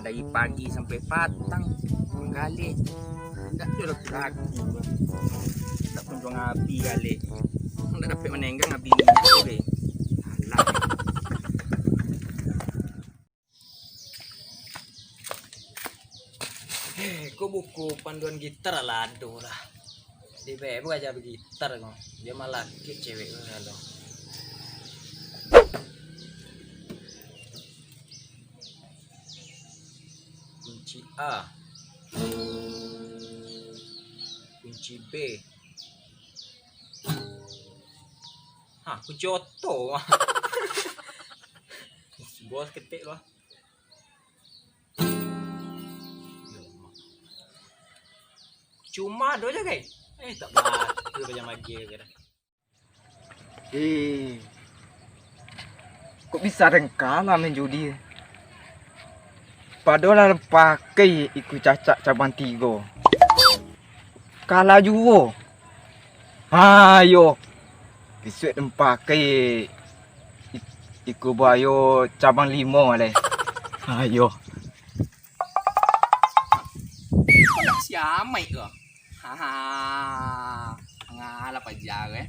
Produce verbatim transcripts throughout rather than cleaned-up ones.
Dari pagi sampai patang manggaleh. Indak ado laku-laku. Indak kunjuang abih galeh. Indak dapek manenggang abih minyak tu deh. Alah. Eh, ko buku panduan gitar lah ado lah. Di bebo aja bagitar ko. Dia malah kek cewek ko kalau. Kunci A. Kunci B. Ha, kunci oto. Bos ketek lah. Cuma ado je, guys. Eh, tak batul banyak magi ke dah. Eh, kok bisa den kalah main judi? Padahal lah pakai iku cacak cabang tigo. Kalah juo. Ayo. Bisuak den pakai i-, iku buayo cabang limo leh. Ayo. Siamai ko. Haha. Ngalah paja ko, eh.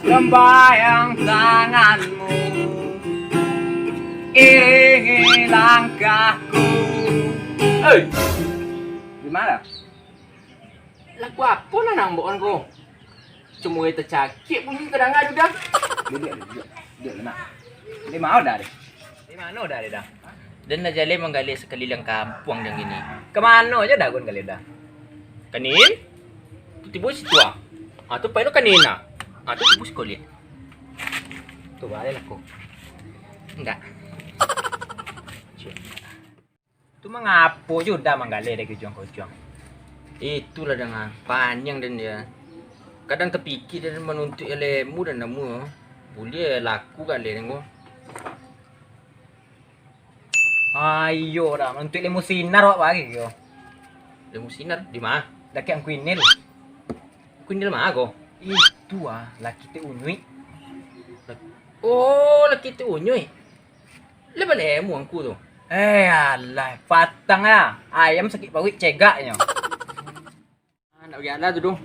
Sembayang tanganmu, iringi langkahku. Hei! Di mana? Lagu apo nan nambok ko? Cuma tacakik bunyi kadanga duduak. Duduak, duduak, duduak, nak. Di mano dah deh? Di mano dah deh dah? Den lah jaleh manggaleh sakaliliang kampuang jan kini. Ka mano aja dah gon galeh dah? Kanin? Tu tibo situ ah. Ah, tu pai lo kanin ah. Ah, tu tibo sikolah. Tu baliak aku. Indak. Tu mangapo jo dah manggaleh dari ka ujuang ka ujuang? Itulah danga, paniang den dia. Kadang tapikia den manuntuik ilmu dan namu, buliah laku galeh den ko. Ayo dah, manuntuik ilmu sinar awak bagi yo. Ilmu sinar di ma? Dakek Angku Inil. Angku Inil ma ko? Itu ah, laki tek unyuik. Lak-, oh, laki tek unyuik. Lah balemu angku tu. Eh, alah, patang lah. Ayam sakik paruik cegaknyo. Ah, nak bagalah tu doh.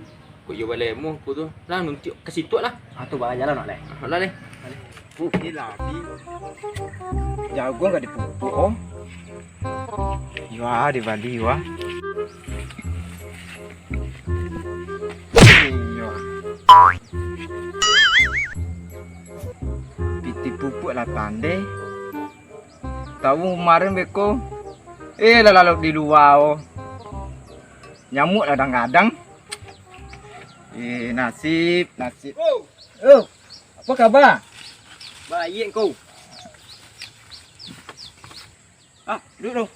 Kok iyo balemu angku tu. Lah, nuntuik ka situ lah. Ah, tu bagalah nak leh. Ah, lah leh. Uh, ni lagi. Jaguang ka dipupuk, oh. Iyo ah, dibali, iyo ah. Iyo. Pitih pupuak lah pandai. Tahu kemarin beko, eh, lah lalok di lua, oh. Nyamuk lah kadang-kadang. Eh, nasib, nasib. Oh, apo kaba? Baiak ko. Ah, duduak, duduak.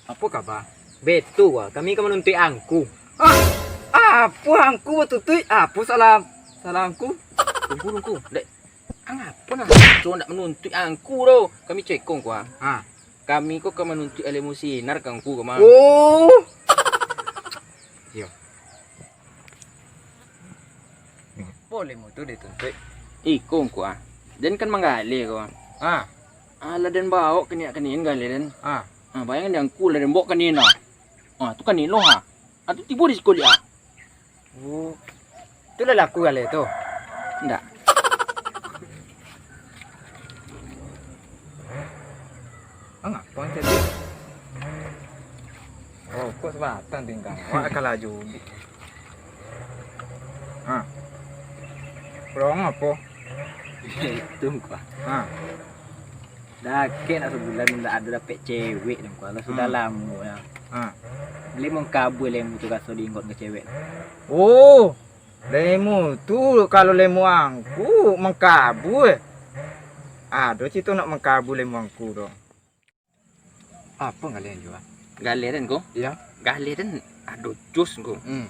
Apo kaba? Betu, ah. Kami ka manuntuik angku. Ah, apo angku batutuik? Apo salah, salah angku? Tunggu, tunggu. Dek, ang apo nan angku ndak manuntuik angku tu? Kami cekong ko, ah. Ha. Kami ko ka manuntuik ilmu sinar ka angku ko mah. Oh. Iyo. Apo ilmu tu dituntuik? Iko ngku ah. Den kan manggaleh ko. Ah. Alah den baok kaniak-kaniak galeh den. Ah. Ah, bayangkan di angku lah den baok kaniak nah. Ah, tu kaniak lo ha. Ah, tu tibo di siko liak. Oh. Tu lah laku galeh tu. Ndak. Mangapa tadi? Rokok sabatang tinggal. Awak kalah judi. Ha. Pulang apo? Itu kau. Ha. Dakek nak sabulan ndak ado dapek cewek deh kau. Lah sudah lamo nyo. Ha. Bali mangkabua ilmu tu raso diingok ka cewek. Oh. Ilmu tu, kalau ilmu angku mangkabua. Ado cito nak mangkabua ilmu angku tu. Apo galeh den juo? Galeh den ko? Iyo. Galeh den ado jus ko. Hmm.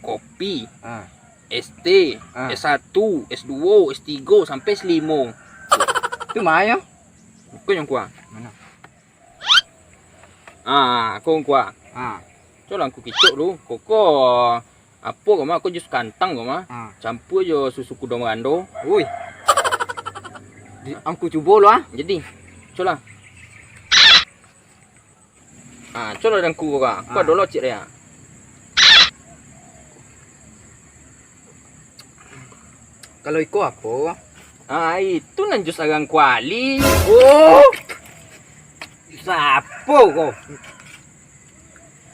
Kopi. Ah. S T, ah. S satu, S dua, S tiga sampai S lima. Tu ma nyo? Ko nyo kuah. Mano? Ah, ko kuah. Ah. Cubolah angku kicok dulu. Koko, apo ko mah? Ko jus kantang ko mah. Ha. Campua jo susu kudo marando. Ui. Di, angku cubo lo ah. Jadi, cubolah. Ah, cubolah dangku ko ka. Ko ado lo cik dia. Kalau iko apo? Ah, itu nan jus arang kuali. Oh. Sapo ko?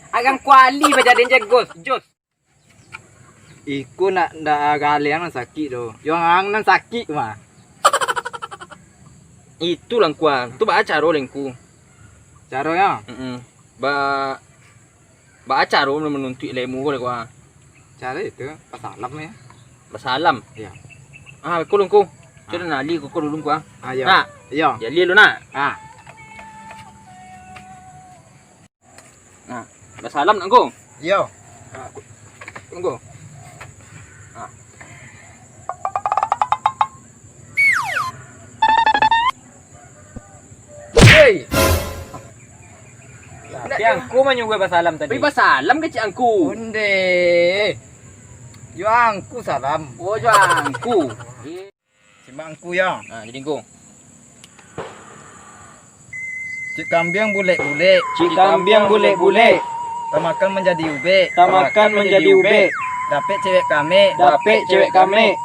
Arang kuali bajadian jegos, jus. Iko nak ndak galeh nan sakik tu. Yo ang nan sakik mah. Itu langkua. Tu baa caro lengku. Caronyo? Heeh. Ba baa caro manuntuik ilmu ko lengku. Caro itu basalam ya. Basalam. Iya. Ah, ko lengku. Cubo nali ko dulu ko ah. Ah, iya. Nak. Iya. Jadi lu nak. Ah. Nah, basalam nak ko. Iyo. Nah, ko, ko. Nah. Hei. Tapi angku manyuruah basalam tadi. Tapi basalam ka cik angku? Onde. Yo angku salam. Oh, yo angku. Simak angku yo. Ha, jadi angku. Cik kambiang bulek-bulek. Cik kambiang bulek-bulek. Tamakan manjadi ubek. Tamakan manjadi ubek. Dapek cewek kamek. Dapek cewek kamek.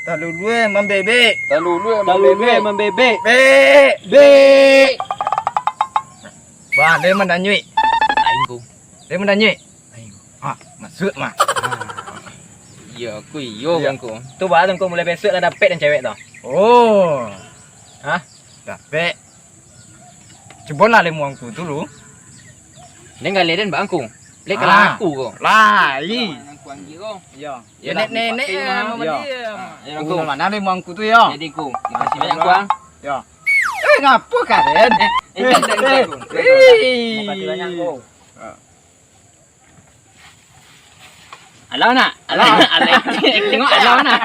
Talulue mambebek. Talulue mambebek. Bek. Bek. Wah, dia mandanyuik. Lain ku. Dia mandanyuik. Ah, masuak mah. Iyo, ku iyo kan ku. Tu bah, tu ku mulai besok lah dapek dan cewek tu. Oh. Hah? Dapek. Cubolah lemu angku tu lu. Ning galeh den bak angku. Lek kalah aku ko. Lai. Angku anggi ko. Iyo. Ya, nenek-nenek. Iyo. Angku. Mana lemu angku tu yo? Jadi ku. Makasih banyak ku ah. Yo. Eh, ngapo karen? Eh, eh, eh, eh. Makasih banyak ku. Alah nak. Alah. Alah. Tengok alah nak.